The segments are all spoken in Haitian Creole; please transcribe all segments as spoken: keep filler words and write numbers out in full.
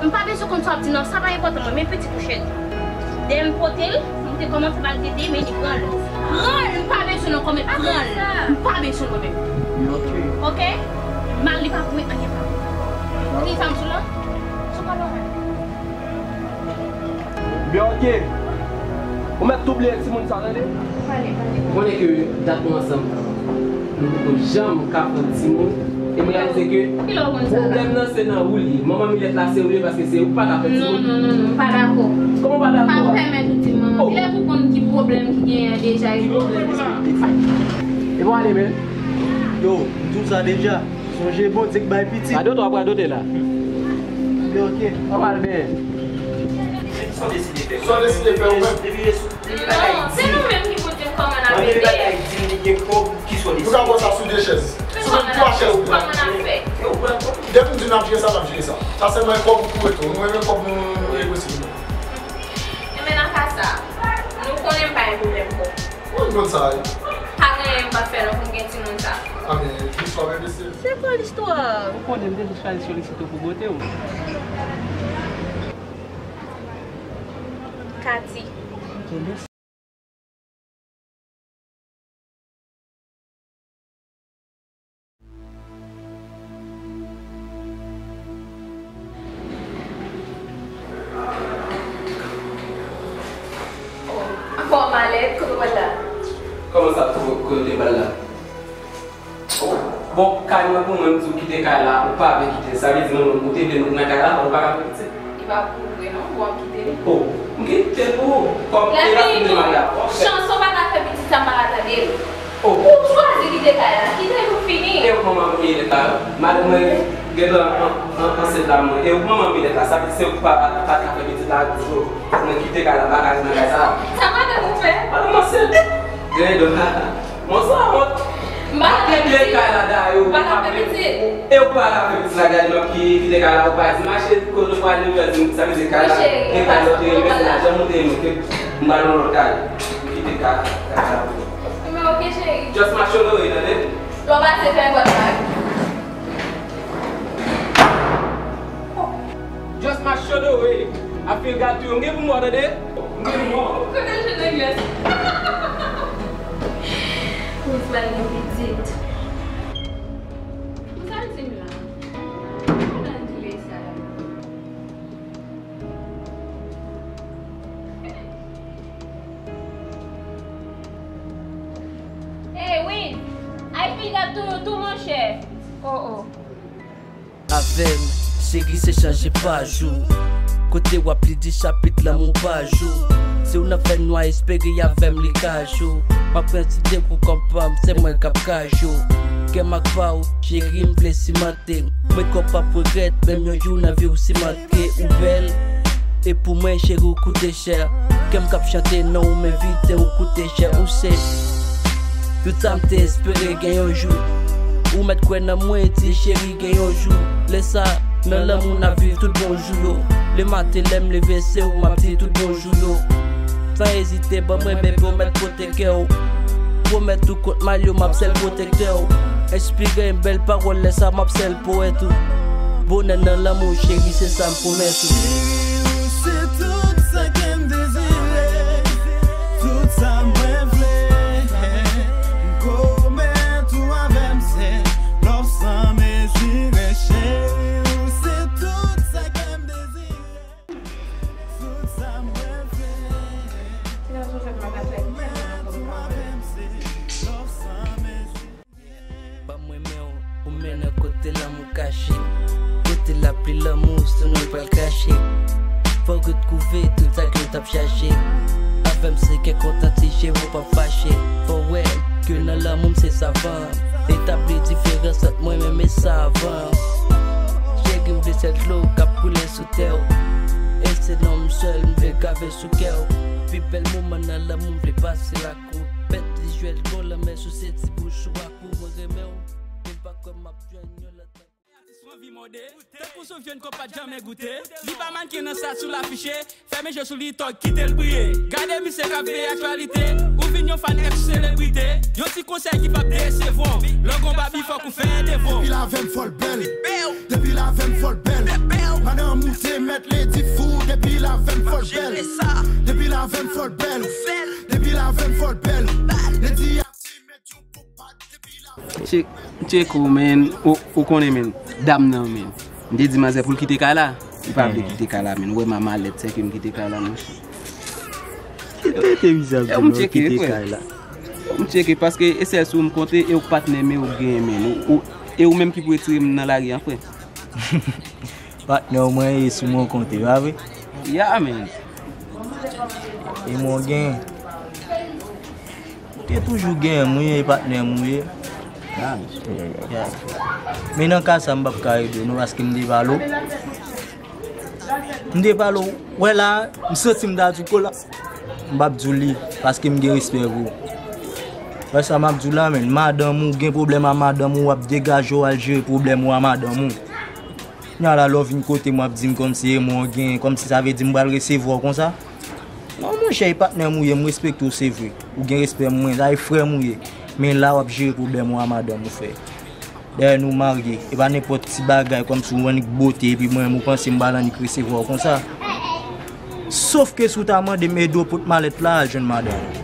M pa bezwen konn sa w ap di non, sa pa enpòtan mwen, men pitit ou cheri. Dèyè m pote l, m te kòmanse ba l tete, men li pran l. Pran l, m pa bezwen non, kòmèt pran l. M pa bezwen mwen menm. Ok. Ok? Mal li pa pou mwen, anyen pa pou mwen. Ki sa m sou la? Sou pa lòrèy. Byen, ok. Ou mèt tou bliye timoun sa, tande? Pale, pale. Ou konnen ke dat nou ansanm, nou poko janm ka pran timoun. E m reyalize ke pwoblèm nan se nan ou li ye. Manman Milèt la se ou li ye paske se ou k pa ka fè timoun. Non, non, non, non, m pa dakò. Kòman w pa dakò? Pa pèmèt ou di manman Milèt, ou konn ki pwoblèm ki genyen an deja. Ki pwoblèm? E bon, ale, men. Yo, m di w sa deja. Sonje Bondye k bay pitit. Radote w ap radote la. Byen, ok. Nòmal, men. Sa w deside fè? Sa w deside fè ou menm? Depi, depi, depi bagay di. Non, se nou menm ki pou di m kòman n ap ede. Depi bagay di, li gen kòb, ki sa w deside? Nou ka pran sa sou de chèz. Sou menm twa chèz. Kòman n ap fè? Depi m di n ap jere sa, n ap jere sa. Sa sèlman e kòb ou pou reto. Nou renmen kòb nou, nou negosye. Enben, nan ka sa, nou konnen m pa gen pwoblèm kòb. Ou konn sa, wi. Pa gen anyen m p ap fè non pou m gen timoun sa. A, men, listwa bèl mesye. Se kwa listwa? Ou konnen m te jis chwazi solisite w pou bote w. Kati. Ankò malèt, kote w pral la? Kòman sa, kote w te pral la? Oh, bon, kay mwen pou mwen, m di w kite kay la, ou pa vle kite l. Sa vle di nou, ou te vle nou nan kay la, ou pa ka fè pitit. Li pa pou ou vre non, bon, m kite l. Oh, m kite l pou ou. Kòm e pa fini mandat. Chanson pa ka fè pitit sa, m pa ka tande l. Oh. Ou chwazi kite kay la, kite l pou fini. E ou manman Milèt la, madanm mwen gentan an, an, ansent la mwen. E ou manman Milèt la, sa vle di se ou pa, pa ka fè pitit la, di yo, mwen kite kay la, m pa ka nan kay sa. Sa madanm ou fè? Madanm ansent. Gen do. Mwen sanwont. M pa ka fè pitit. Kite kay la dayè. M pa ka fè pitit. E ou pa ka fè pitit la, gade m ap ki, kite kay la, ou pa di mache kote ou prale, ou di sa vle di kay la. Wi, cheri, e kay la ou te renmen, se lajan ou te renmen, ke m ba nou lòt kay. Kite kay, kay la pou ou. Men ok, cheri. Just mache onore, tande? Lè w pase, fè yon gòt bag. Just mache onore. I feel God too. M gen pou mò, tande? M gen pou mò. Kote l jwenn anglè sa? Prince ba l gen pitit. Pou sa l di m la? Pou nan di lè sa la? Hey, Win! I feel God too, too, monchè. Oh, oh. Avè m, cheri, se chanje pa jou. Kote w ap li di chapit lanmou pa jou. Si w nan fènwa, espere avè m li ka jou. M ap pran ti de kou kòm pa m, se mwen k ap ka jou. Kè m ak pa w, cheri, m vle simante. Mwen kwè w p ap regrèt, menm yon jou nan vi w simante. Ke ou bèl, e pou mwen, cheri, w koute chè. Kè m k ap chante non w, m envite w koute chè. Ou se tout sa m te espere gen yon jou. Ou mèt kwè nan mwen, di cheri, gen yon jou. Lè sa, nan lanmou n ap viv tout bon jou yo. Lematen lè m leve, se ou m ap di tout bon jou yo. San ezite, ban mwen bebe, w mèt pote kè w. Pwomèt ou kont mal yo, m ap sèl pwotektè w. Enspire m bèl pawòl, lè sa m ap sèl powèt ou. Bonè nan lanmou, cheri, se sa m pwomèt ou. Cheri, ou se tout sa ke m dezire, tout sa mwen vle. M pwomèt ou avè m se love san mezire. Cheri, ou se tout sa ke m dezire. Ban mwen men w, ou mennen kote lanmou kache. Kote lapli lanmou, sou nou pral krache. Fò w retwouve tout sa ke w t ap chache. Avè m se kè kontan, ti cheri, w p ap fache. Fò w wè ke nan lanmou m se savan. Etabli diferans ant mwen menm e savan. Cheri, m vle sèl dlo k ap koule sou tè w. E se non m sèl m vle grave sou kè w. Pi bèl moman nan lanmou m vle pase ak ou. Pèt li jwèt gon lanmè sou se ti bouch ou ak ou mwen renmen w. Mwen pa kwè m ap jwenn yon lòt. Atis ou anvi mòde, tankou se yon jèn ke w pa t janmen goute. Li pa mannken nan sa sou lafiche. Fèmen je sou li, tòg, kite l briye. Gade misye k ap veye aktyalite. Ou vin yon fan èks selebrite. Yon ti konsèy ki p ap desevwa w. Lè w gon babi fòk ou fè devwa w. Depi l avè m fò l bèl. Depi l avè m fò l bèl. Madanm Ou te mèt ledi fou, depi l avè m fò l bèl. Depi l avè m fò l bèl. Depi l avè m fò l bèl. Ledi a te mèt yon pòpat, depi l avè m. Tchek, tchek ou, men. Ou, ou konnen, men. Dam nan, men. M te di manzè pou l kite kay la. Li pa vle kite kay la, men. Ou wè m a malèt, sèke m kite kay la, monchè. Kite, kite, wi, sa vle di, kite kay la. M tcheke, paske e sèl sou ou m konte, e ou patnè m, e ou genyen, men. Ou, ou, e ou menm ki pou retire m nan lari a, frè. Patnè w mwen ye sou mwen konte, pa vre? Ya, men. E mwen gen. Ou te toujou gen, mwen ye patnè mwen ye. Ya. Men nan ka sa, m p ap ka ede w, non, paske m te pale w. M te pale w, wè la, m santi m ta di w kola. M p ap di w li, paske m gen respè pou ou. Wè sa m ap di w la, men, madanm ou, gen pwoblèm a madanm ou, w ap degaje w al jere pwoblèm ou a madanm ou. Kounya la, lè w vin kote m, w ap di m kòmsi e mwen w gen, kòmsi sa vle di m pral resevwa w konsa. Non, monchè, e patnè m ou ye, m respekte w, se vre. Ou gen respè mwen, sa e frè m ou ye. Men la, w ap jere pwoblèm ou a madanm ou, frè. Dayè, nou marye. E pa nenpòt ti bagay, kòmsi w annik bote, epi mwen, ou panse m pral annik resevwa w konsa. Sof ke si w ta mande m ede w pot malèt la, al jwenn madanm ou.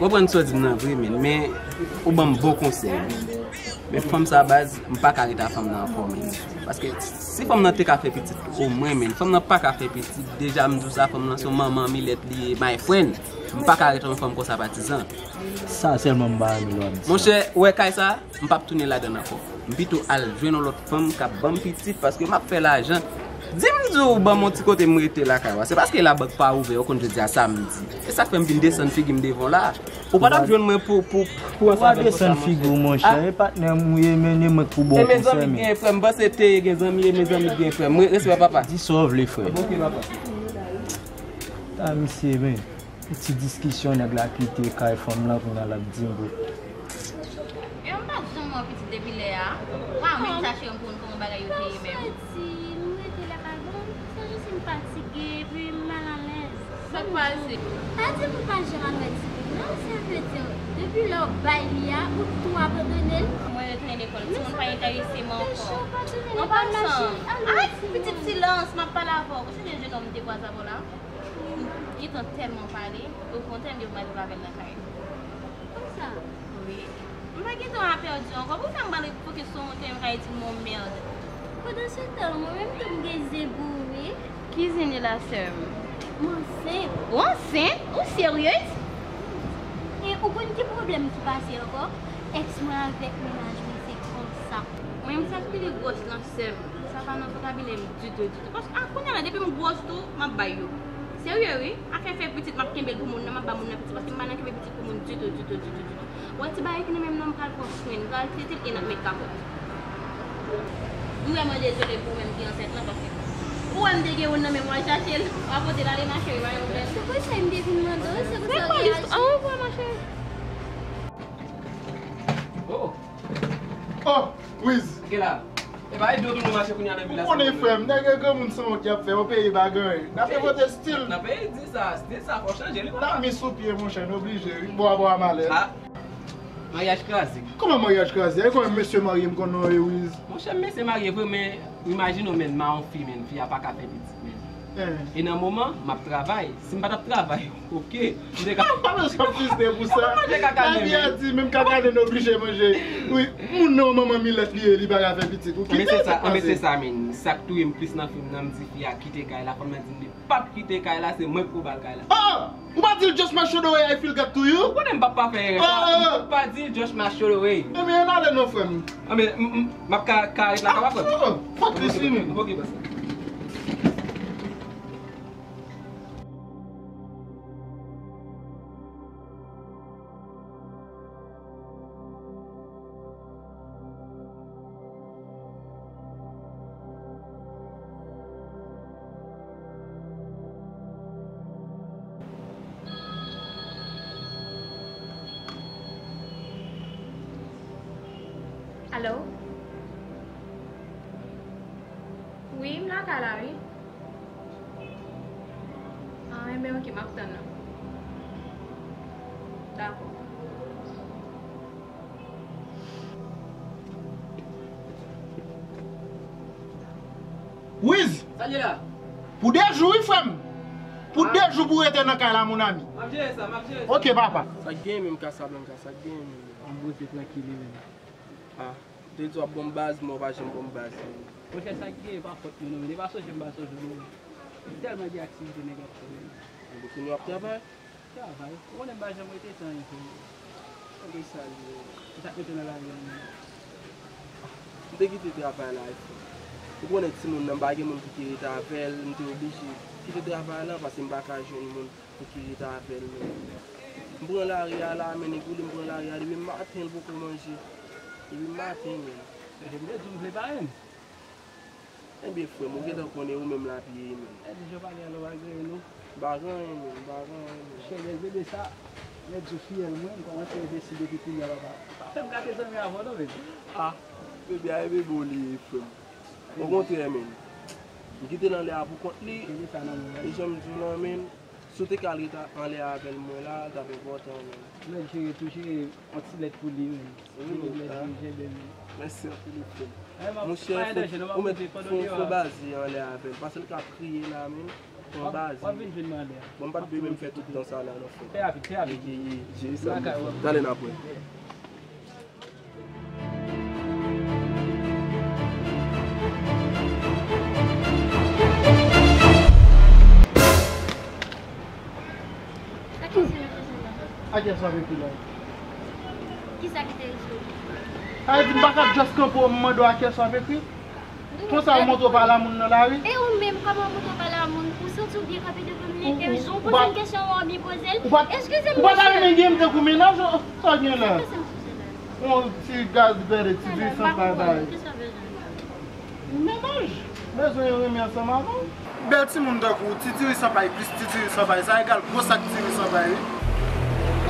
Ou konprann sa w di m nan vre, men, men ou ban m bon konsèy. Men fanm sa baz, m pa ka ret ak fanm nan ankò, men. Paske si fanm nan te ka fè pitit, omwen, men fanm nan pa ka fè pitit. Deja, m di w sa, fanm nan se yon manman milèt li ye, my friend. M pa ka ret ak yon fanm konsa, patizan. Sa sèlman m pa renmen lè w ap di sa. Monchè, ou wè kay sa, m p ap tounen ladan l ankò. M pito al jwenn yon lòt fanm k ap ban m pitit, paske m ap fè lajan. Di m di w ban m yon ti kote m rete lakay ou a. Se paske labank pa ouvè, ou konn jodi a samdi. E sa k fè m vin desann figi m devan w la. Ou pa t ap jwenn mwen pou, pou, pou ansanm avè m konsa, monchè. Ou pa desann figi w, monchè. E patnè m ou ye, men e mwen k pou ba w konsèy, men. E men zanmi k gen frè m, panse te gen zanmi, e men zanmi k gen frè m. Mwen, respè papa. Di sa w vle, frè. Ok, papa. A, misye, men. Ti diskisyon nèg la kite kay fanm lan, kounye a l ap di m pou. E m pa t janm wè w pitit depi lè a. Ou pa menm chache yon pou n kòman bagay yo te ye menm. Sa di, nou rete lakay, bon, se jis m fatige, epi m malalèz. Sa k pase? Pa di m ou pa janm al wè timoun nan, sa vle di, depi lè w bay li a, ou tou abandone l. Mwen retounen lekòl, timoun pa enterese m ankò. An pasan, ay, pitit silans, m ap pale avè w. Ou sonje jenòm m te kwaze avè w la? M gentan tèlman pale, okontrè, m gen pou m al viv avè l nan kay li. Konsa? Wi. M pa gen tan a pèdi ankò. Poukisa m pral fokis sou yon moun ke m ka di m yon mèd? Pandansetan, mwen menm tou m gen zen pou ou, wi. Ki zen li la, sè m? M ansent. Ou ansent? Ou seryez? E ou konn ki pwoblèm ki pase ankò? Èks mwen avèk mennaj mwen se konsa. Mwen menm sa k pi pi gwòs lan, sè m. Sa pa nan vokabilè m ditou, ditou. Paske, a, kounye a la, depi m gwòs tou, m ap bay yo. Serye, wi. Afè fè pitit, m ap kenbe l pou moun nan, m ap ba moun nan pitit, paske m pa nan kenbe pitit pou moun ditou, ditou, ditou, ditou. Ou wè ti bagay ki nan men m nan, m pral pran swen l, m pral trete l e n ap met kapòt. M vrèman dezole pou ou menm ki ansent lan, paske ou wè m te gen youn nan men m, w al chache l, w a pote l ale, macheri, pa gen pwoblèm. Se pou sa m te vin mande w, se pou sa w reyaji. Orevwa, macheri. Oh! Oh, Wiz. Ke la. E pa ede w tounen mache kounye a nan vil la. Ou konnen, frè m, nèg e granmoun sanwont y ap fè, yon peyi pa gen anyen. N ap envante stil. Nan peyi di sa, stil sa fò chanje, li papa. N ap mi sou pye, monchè, n oblije, wi. Bò a bò a malèz. Ah. Maryaj kraze. Kòman maryaj kraze? E kòman mesye marye m konn non e Wiz? Monchè, mesye marye vre, men imajine w, men, m a yon fi, men, fi a pa ka fè pitit, men. Eh. E nan moman, m ap travay. Si m pa t ap travay, oke, m te ka... Ah, pa bezwen frustre pou sa. Lavi a di, menm kaka nen oblije manje. Wi, moun nan, manman milèt li ye, li pa ka fè pitit. Ou kite sa pase. Anben se sa, men, sa k touye m plis nan fim nan, m di fi a kite kay la, fanm nan di m li p ap kite kay la, se mwen k pou ba l kay la. Ah! Ou pa di l just my show the way I feel got to you? Ou konnen m p ap pa fè erè sa. Ah, ah. M pa di l just my show the way. Ebyen, ann ale non, frè m. Anben, m, m, m ap ka, ka ret la, ka pa, frè m? Ah, non, non. Fòk li fini. Ok, bòs. Alo? Wi, m lakay la, wi. Ah, enben, oke, m ap tann ou. Dakò. Wiz! Sa l ye la? Pou de jou, wi, frè m. Pou de jou pou rete nan kay la, mon ami. M ap jere sa, m ap jere sa. Ok, papa. Sa k gen menm, Casablanca, sa k gen menm? An bon, se trankil, wi, menm. Ah, m te di w ap ban m baz, men w pa janm ban m baz, menm. Monchè, sa k gen, pa fòt mwen, non, men. E pa sonje m pa sonje w, non, men. Tèlman gen aktivite nèg ap fè, menm. Bon, kounye w ap travay? Travay. Ou konnen m pa janm rete san anyen fè. Anben sa l ye. E sa k mete w nan lari a menm? M te kite travay la, frè. Ou konnen timoun nan, m pa gen moun pou ki rete avè l, m te oblije kite travay la, paske m pa ka jwenn moun pou ki rete avè l menm. M pran lari a la, men nèg ou li, m pran lari a depi maten, l poko manje. Depi maten menm. Mesye, m te di w m vle pa menm. Ebyen, frè m, ou gentan konnen ou menm l ap ye, menm. Lè di jan w pale a la, w pa gen anyen, non. M pa gen anyen, menm, m pa gen anyen, menm. Chè, lè bebe sa, lè di w fiyèl mwen, m kòmanse reflechi depi kounye a, papa. Pa fè m gate zanmi avè w, non, menm. Ah, bebe a, e bebe w li ye, frè m. Okontrè, menm. M kite l anlè a pou kont li. Bebe sa nan men w. E jan m di w lan, menm. Si w te ka al ret anlè avè l mwen la, l t ap enpòtan, menm. Lè jere tou, jere yon ti lèt pou li, menm. Wi, jere lèt pou li, jere, menm. Mèsi anpil, frè m. Monchè, ou mèt fè yon baze anlè avè l. Paske l ka kriye la, menm. Fè yon baze. W ap vin jwenn mwen anlè a. Bon, m pa t dwe menm fè tout tan sa la, non, frè m. Fè rapid, fè rapid. Ye, ye, ye. Jere sa, frè m. Talè n ap wè. A kiyès w ap ekri la? Kisa ki te rive w? Sa vle di m pa ka just kanpe w, m mande w a kiyès w ap ekri? Konsa w montre w pale a moun nan lari? E ou menm, kòman w montre w pale a moun? Ou santi w byen kanpe devan m? Ou, ou, ou pa, ou pa pale men gen m, ou pa pale men gen m tankou mennaj, sa w gen la? Yon ti gaz vède, ti diri san pay bay. Mennaj, bezwen renmen ansanm avè w. Bèl timoun tankou w, ti diri san pay plis ti diri san pay, sa egal gwo sak diri san pay, wi.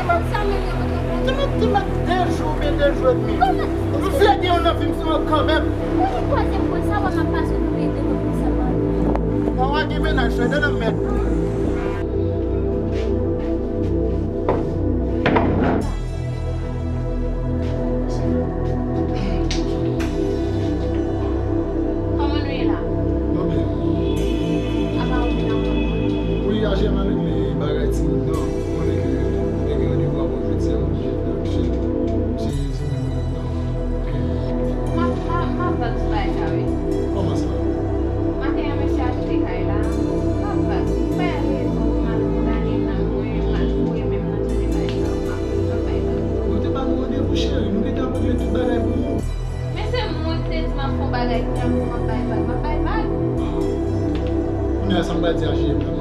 Te mèt, te mèt, te mèt de jou oubyen de jou edmi. M vle gen yon nan vi m sou mwen kanmenm. Pou yon twazyèm fwa, sa wè m ap pase w pou ede mwen konsa, mwen. Wawa gen mennaj, frè, nan mèd. Kòman nou ye la? Nou byen. Apa ou vin ansanm mwen? Wi, aje m ale, men bagay timoun nan, ou konnen ke mwen gen randevou avè w jodi a, mwen oblije vin ak misye. Misye, se menm mwen nan. Ok. M ap, m ap, m ap vag sou bagay sa, wi. Kòman sa? Maten an, mesye achte kay la. M ap vag. M bay rezon pou m al kondane nan mwen, m al foure men m nan tout bagay sa. M ap, m ap bay vag. Ou te ba nou randevou, cheri. Nou gentan ap regle tout bagay pou ou. Men se mwen ki te di m ap fè yon bagay, kounye a pou m ap bay vag. M ap bay vag. Kounye a, sa m pral di a J M nan?